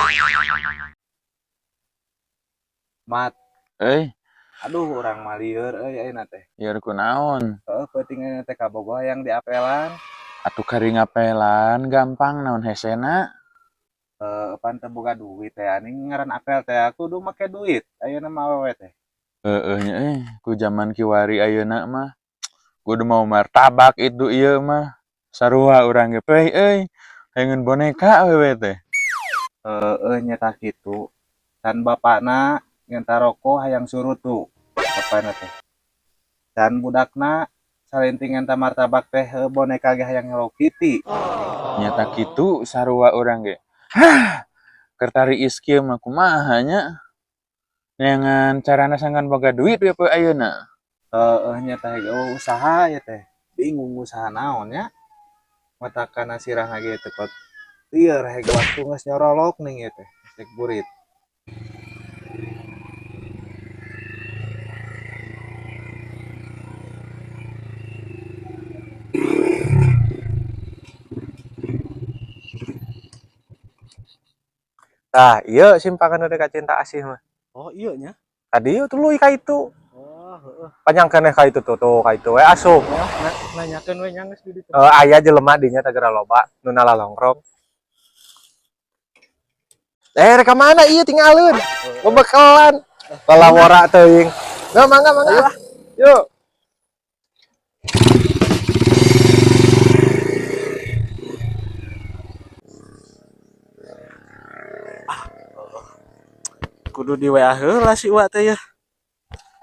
Mat, Euy, aduh urang mah lieur euy ayeuna teh. Lieur kunaon? Heeh, peuting ayeuna teh kabogoh hayang diapelan. Atuh kari ngapelan gampang naon hesena? Heeh, pan teu boga duit teh aning ngaran apel teh kudu make duit ayeuna mah awewe teh. Heeh nya euy, ku jaman kiwari ayeuna mah kudu mau martabak itu ieu mah. Sarua urang ge peh euy, hayang boneka awewe teh. Heeh nya tah kitu. Can bapakna ngenta rokok hayang surutu bapakna teh. Dan budakna salenting ngenta martabak teh boneka ge hayang Hello Kitty. Nyata kitu sarua urang ge. Hah, kertari iskieu mah kumaha nya? Neangan carana sangkan boga duit we poe ayeuna. Heeh nya teh ge usaha ya teh. Bingung usaha naon nya. Matakana sirahna ge teu kot. Lieur hege waktu geus nyorolok ning ieu teh, geus burit. Tah, ieu simpangan ka Cinta Asih mah. Oh, iya nya. Tadi ieu tuluy ka itu. Oh, heeh. Panjang keneh ka itu tuh, tuh ka itu we asup. Oh, nanyakeun we nya geus di ditu. Heeh, aya jelema dinya teh geura loba nu nalalongkrong. Rek ka mana ieu tinggalin? Bebekalan. Lalawora teuing. Nah, mangga mangga. Yuk. Kudu di WA heula si Uwa teh ya.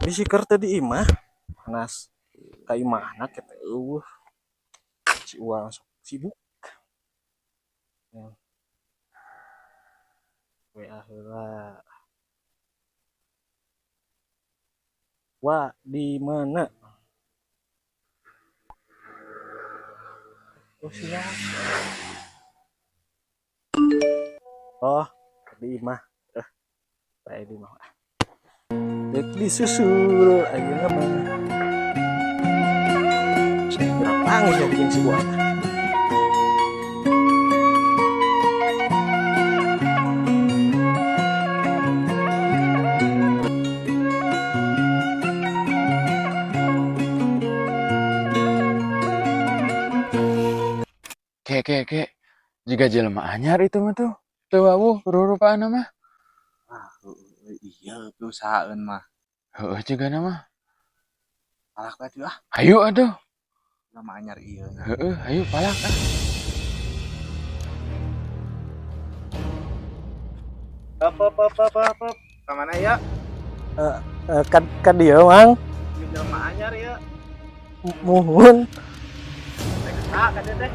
Bisi keur teu di imah. Panas ka imahna ke teh eueuh. Si Uwa sok sibuk. Ya. WA heula. Wa di mana? Oh, siap. Oh, di imah. Bae di imah. Dek disusul ayeuna mah. Saya pangis ya jeung si Uwa. Ke ke ke, jiga jelema anyar itu mah tuh. Teu wawuh rurupaanna mah. Ah, heeh, iya perusahaan mah. Heeh jigana mah. Palak we atuh ah. Hayu atuh. Jelema anyar ieu nya. Heeh, hayu palak ah. Hop hop hop hop hop, hop. Ka mana ya? Ka dieu, Mang. Ieu jelema anyar ieu. Muhun. Rek ka ka dieu teh.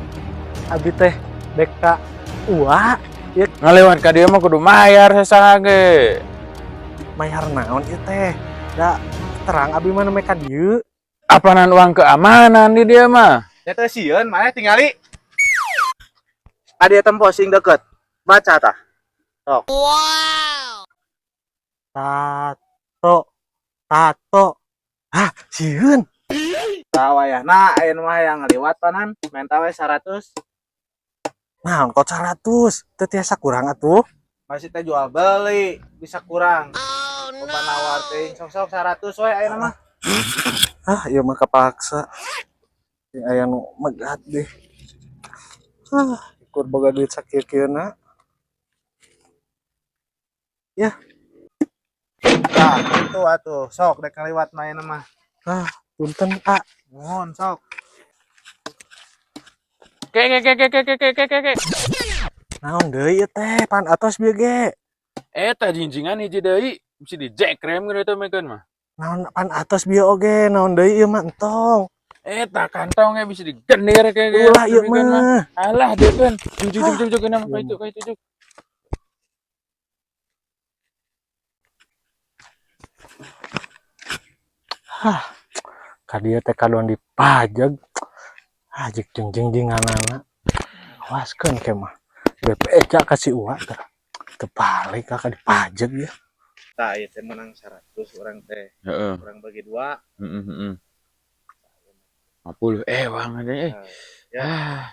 Abi teh dek ka Uwa. Ieu ngalewat ka dieu mah kudu mayar sasaha ge. Mayar naon ieu teh? Da terang abi mah nembe ka dieu. Apanan uang keamanan di dieu mah? Ya teh sieun maneh tingali. Ka dieu tempo sing deket. Baca tah. Sok. Wow. Tato. Tato. Hah, sieun. Tah wayahna aya nu mah hayang ngaliwat panan, menta we 100. Naon kok 100? Teu tiasa kurang atuh. Masih teh jual beli, bisa kurang. Oh, no. Loba nawar teh sok-sok 100 we ayeuna mah. Ah, ieu mah kapaksa. Ieu aya nu megat deh. Ah, ikur boga duit sakieu-kieuna. Ya. Tah, kitu atuh. Sok rek ngaliwat mah ayeuna mah. Ah, punten, A. Nuhun sok. Ke ke ke ke ke ke ke ke ke. Naon deui ieu teh? Pan atos bieu ge. Eta jinjingan hiji deui, bisi dijekrem geus eta mekeun mah. Naon pan atos bieu oge, naon deui ieu mah entong. Eta kantongnya bisa digendir kayak gitu. Ulah ieu mah. Alah deukeun. Juk juk juk juk nama ka itu ka itu juk. Hah. Ka dieu teh kaduan dipajeg. Ah, jek jeung jeung-jinganana. Awaskeun ke mah. BPC ka si Uwa teh. Terbalik ka dipajeg ya. Tah ieu teh menang 100 urang teh. Heeh. Urang bagi dua. Heeh heeh. 50 ewang ada eh. Ya. Ah.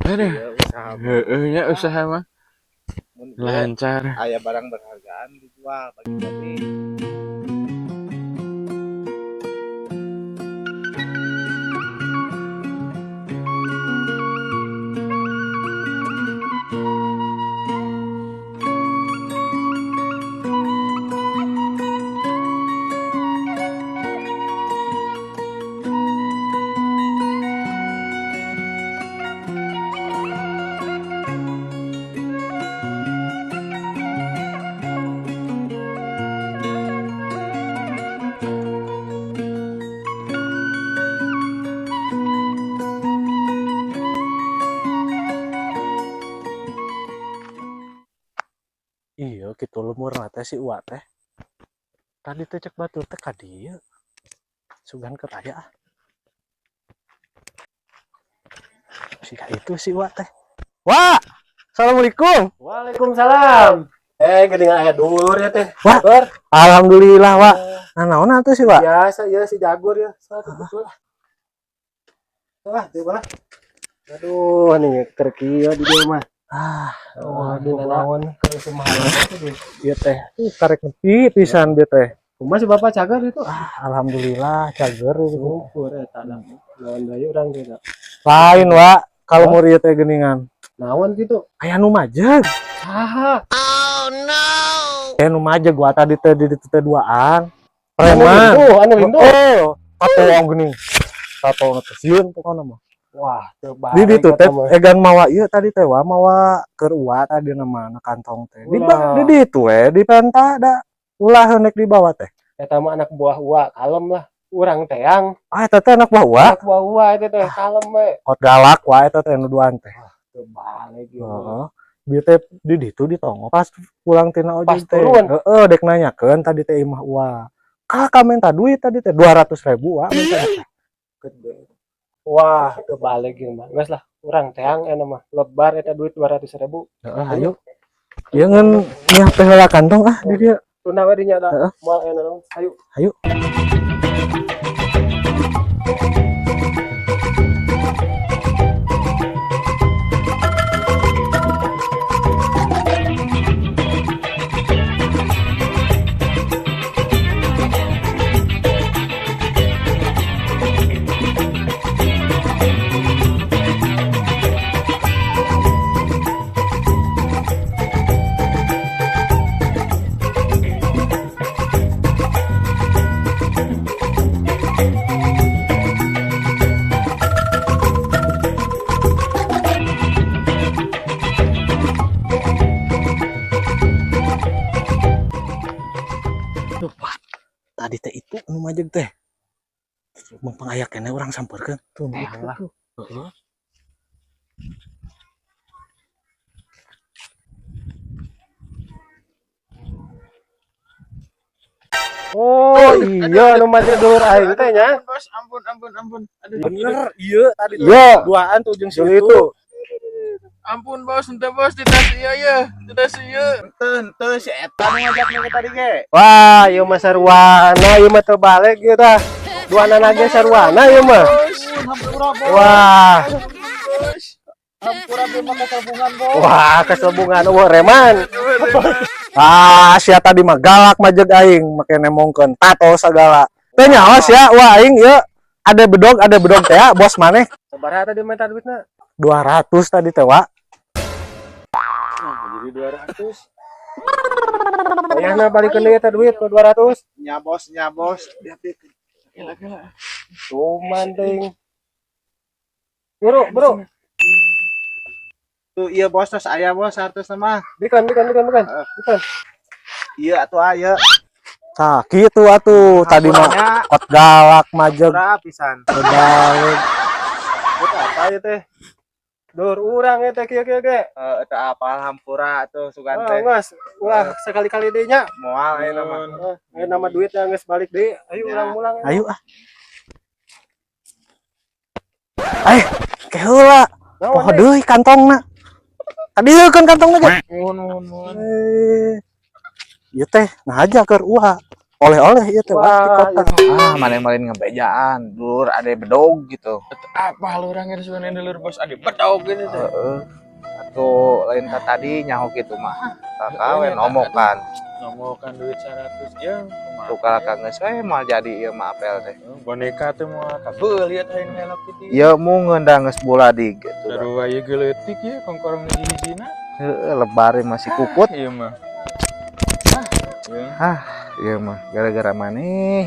Aduh. Iya, usaha. Heeh nya usaha mah. Mun ieu Lancar. Aya barang berhargaan dijual bagi-bagi. Iya gitu lemur teh si Uwa teh. Tadi teh cek batur teh ka dieu. Sugan keur aya ah. Siga itu si Uwa teh. Wah, assalamualaikum. Waalaikumsalam. Geuning aya dulur ya teh. Wah. Jagur. Alhamdulillah, Wak. Nah, naon atuh si Wak? Biasa ya si Jagur ya. Satu betul. Wah, teu lah. Aduh, nih keur kieu di dieu mah. Ah, Waduh, naon keur kumaha teh. ieu teh. Karek nepi pisan dia teh. Kumaha si Bapak cager itu? Ah, alhamdulillah cager itu. Syukur eta lah. Naon deui urang teh. Lain, Wak. Kalau mau ieu teh geuningan. Naon kitu? Aya nu majeg. Saha? Aya nu majeg gua tadi teh di ditu teh duaan. Preman. Anu lindu. Oh, tatoang geuning. Tato teh sieun pokona mah. Wah, teu Di ditu baik teh eta mah. egan mawa ieu tadi teh wa mawa keur uwa tadi nama na kantong teh. Di Ulah. di ditu we di penta da ulah henek dibawa teh. Eta mah anak buah uwa, kalem lah. Urang teang. Ah, eta teh anak buah uwa. Anak buah uwa eta teh kalem we. Kot galak wa eta teh nu duaan teh. Teu balik ieu mah. Heeh. Bieu teh di ditu ditongo pas pulang tina ojek Pas teh. turun. Heeh, dek nanyakeun tadi teh imah uwa. Kakak minta duit tadi teh 200.000 wa minta. Gede. Wah, teu balik ieu mah. Geus lah, urang teang eta mah. Lebar eta duit 200.000. Heeh, ayo. Ieu ngan nyiap teh heula kantong ah di dieu. Tunda we dinya da. Heeh. Moal aya naon. Ayo. Ayo. Tuh, Pak. Tadi teh itu nu majeg teh. Mumpung aya keneh urang sampeurkeun. Tuh, nu itu lah. tuh. Heeh. Oh, iya nu majeg dulur aing teh nya. Bos, ampun, ampun, ampun. Aduh, Bener, iya tadi tuh. Iya. Duaan tuh jeung si Jeung itu. itu. Ampun, bos, henteu bos, di tas ieu ye, di tas ieu. Henteu, henteu si eta nu ngajak nu tadi ge. Wah, ieu mah sarwana, ieu mah teu balik ieu tah. Duanana ge sarwana ieu mah. Wah, Hampura beu mah kaselbungan, Bos. wah keselbungan eueuh reman. Ah, sia tadi mah galak majeg aing make nemongkeun tato sagala. Teh nyaho sia, wah aing ieu ada bedog teh ya, bos maneh Sabaraha tadi minta duitna? 200 tadi teh, Wak. Jadi 200. Ayahna balikeun deui eta duit ke 200. Nya bos, nya bos. Cuman teuing. Bro, bro. Tuh iya bos tos aya bos 100 mah. Bikan, bikan, bikan, bikan. Bikan. Iya atuh aya. Tah, kitu atuh tadi mah Hampuranya kot galak majeg hampura pisan. balik. Buat apa ya teh? Dulur urang ya teh kieu kieu ge. Eta apal hampura atuh sugan Ah, teh. geus, ulah sekali-kali deui nya. Moal ayeuna mah. Ayo nama duit yang geus balik deui. Ayo Ya. urang mulang. Ayo ah. Eh, ke heula. Naon Poho deui? deui kantongna. Tadi kan kantongna ge. Nuhun, nuhun, nuhun. Eh. Ieu teh nah aja keur uha. Oleh-oleh ieu teh wah di Wah, kota. Ah, mana malin ngebejaan, dulur ada bedog gitu. Apa lu orang yang sebenarnya dulur bos ade bedog gitu teh. Heeh. Atuh lain ka tadi nyaho kitu mah. Kakak we nomokan. Nomokan duit 100 ya kumaha? Tuh kalaka geus we moal jadi ieu mah apel teh. Boneka teh moal kabeuli atuh hayang elok kitu. Ieu mungeun da geus buladig gitu. Sarua ieu geuletik ya kongkorong hiji-hijina. Heeh, lebare masih kukut. Ieu mah. Ah, ieu. Ieu mah gara-gara maneh.